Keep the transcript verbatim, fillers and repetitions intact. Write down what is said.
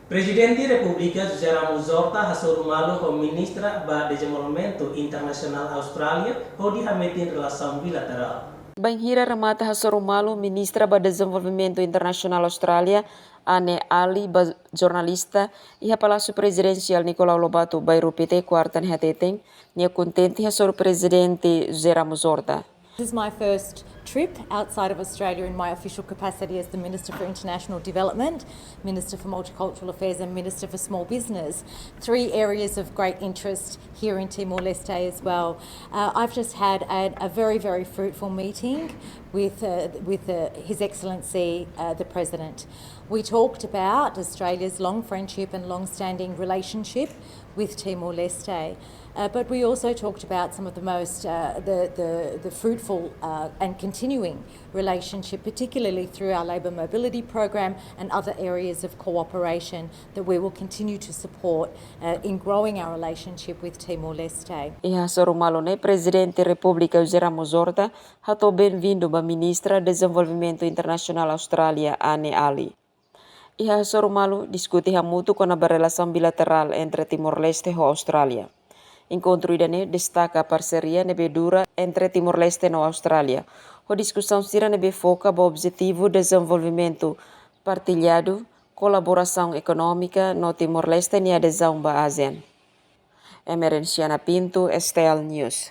Prezidente Repúblika José Ramos Horta hasoru malu ho Ministra ba Dezenvolvimentu Internasionál Austrália hodi hametin relasaun bilaterál. Bainhira remata hasoru malu, Ministra ba Dezenvolvimentu Internasionál Austrália, Anne Ali, ba jornalista iha Palásiu Prezidensiál Nicolau Lobato, Bairru Pité, Kuarta ne'e hateten, nia kontente hasoru Prezidente José Ramos Horta. This is my first trip outside of Australia in my official capacity as the Minister for International Development, Minister for Multicultural Affairs, and Minister for Small Business, three areas of great interest here in Timor-Leste as well. Uh, I've just had a, a very, very fruitful meeting with, uh, with uh, His Excellency, uh, the President. We talked about Australia's long friendship and long-standing relationship with Timor-Leste. Uh, but we also talked about some of the most, uh, the, the, the fruitful, uh, and continuing relationship, particularly through our labour mobility program and other areas of cooperation that we will continue to support, uh, in growing our relationship with Timor-Leste. Iha hasoru malu ne'e, Prezidente Repúblika José Ramos Horta hato'o benvindu ba Ministra Dezenvolvimentu Internasionál Austrália, Anne Ali. Iha hasoru malu, diskute hamutuk kona-ba relasaun bilaterál entre Timor-Leste ho Austrália. Enkontru ida-ne'e destaka parseria ne'ebé dura entre Timor-Leste no Austrália, ho diskusaun sira ne'ebé foka ba objetivu dezenvolvimentu partilladu, kolaborasaun ekonómika no Timor-Leste nia adezaun ba ASEAN. Emerenciana Pinto, S T L News.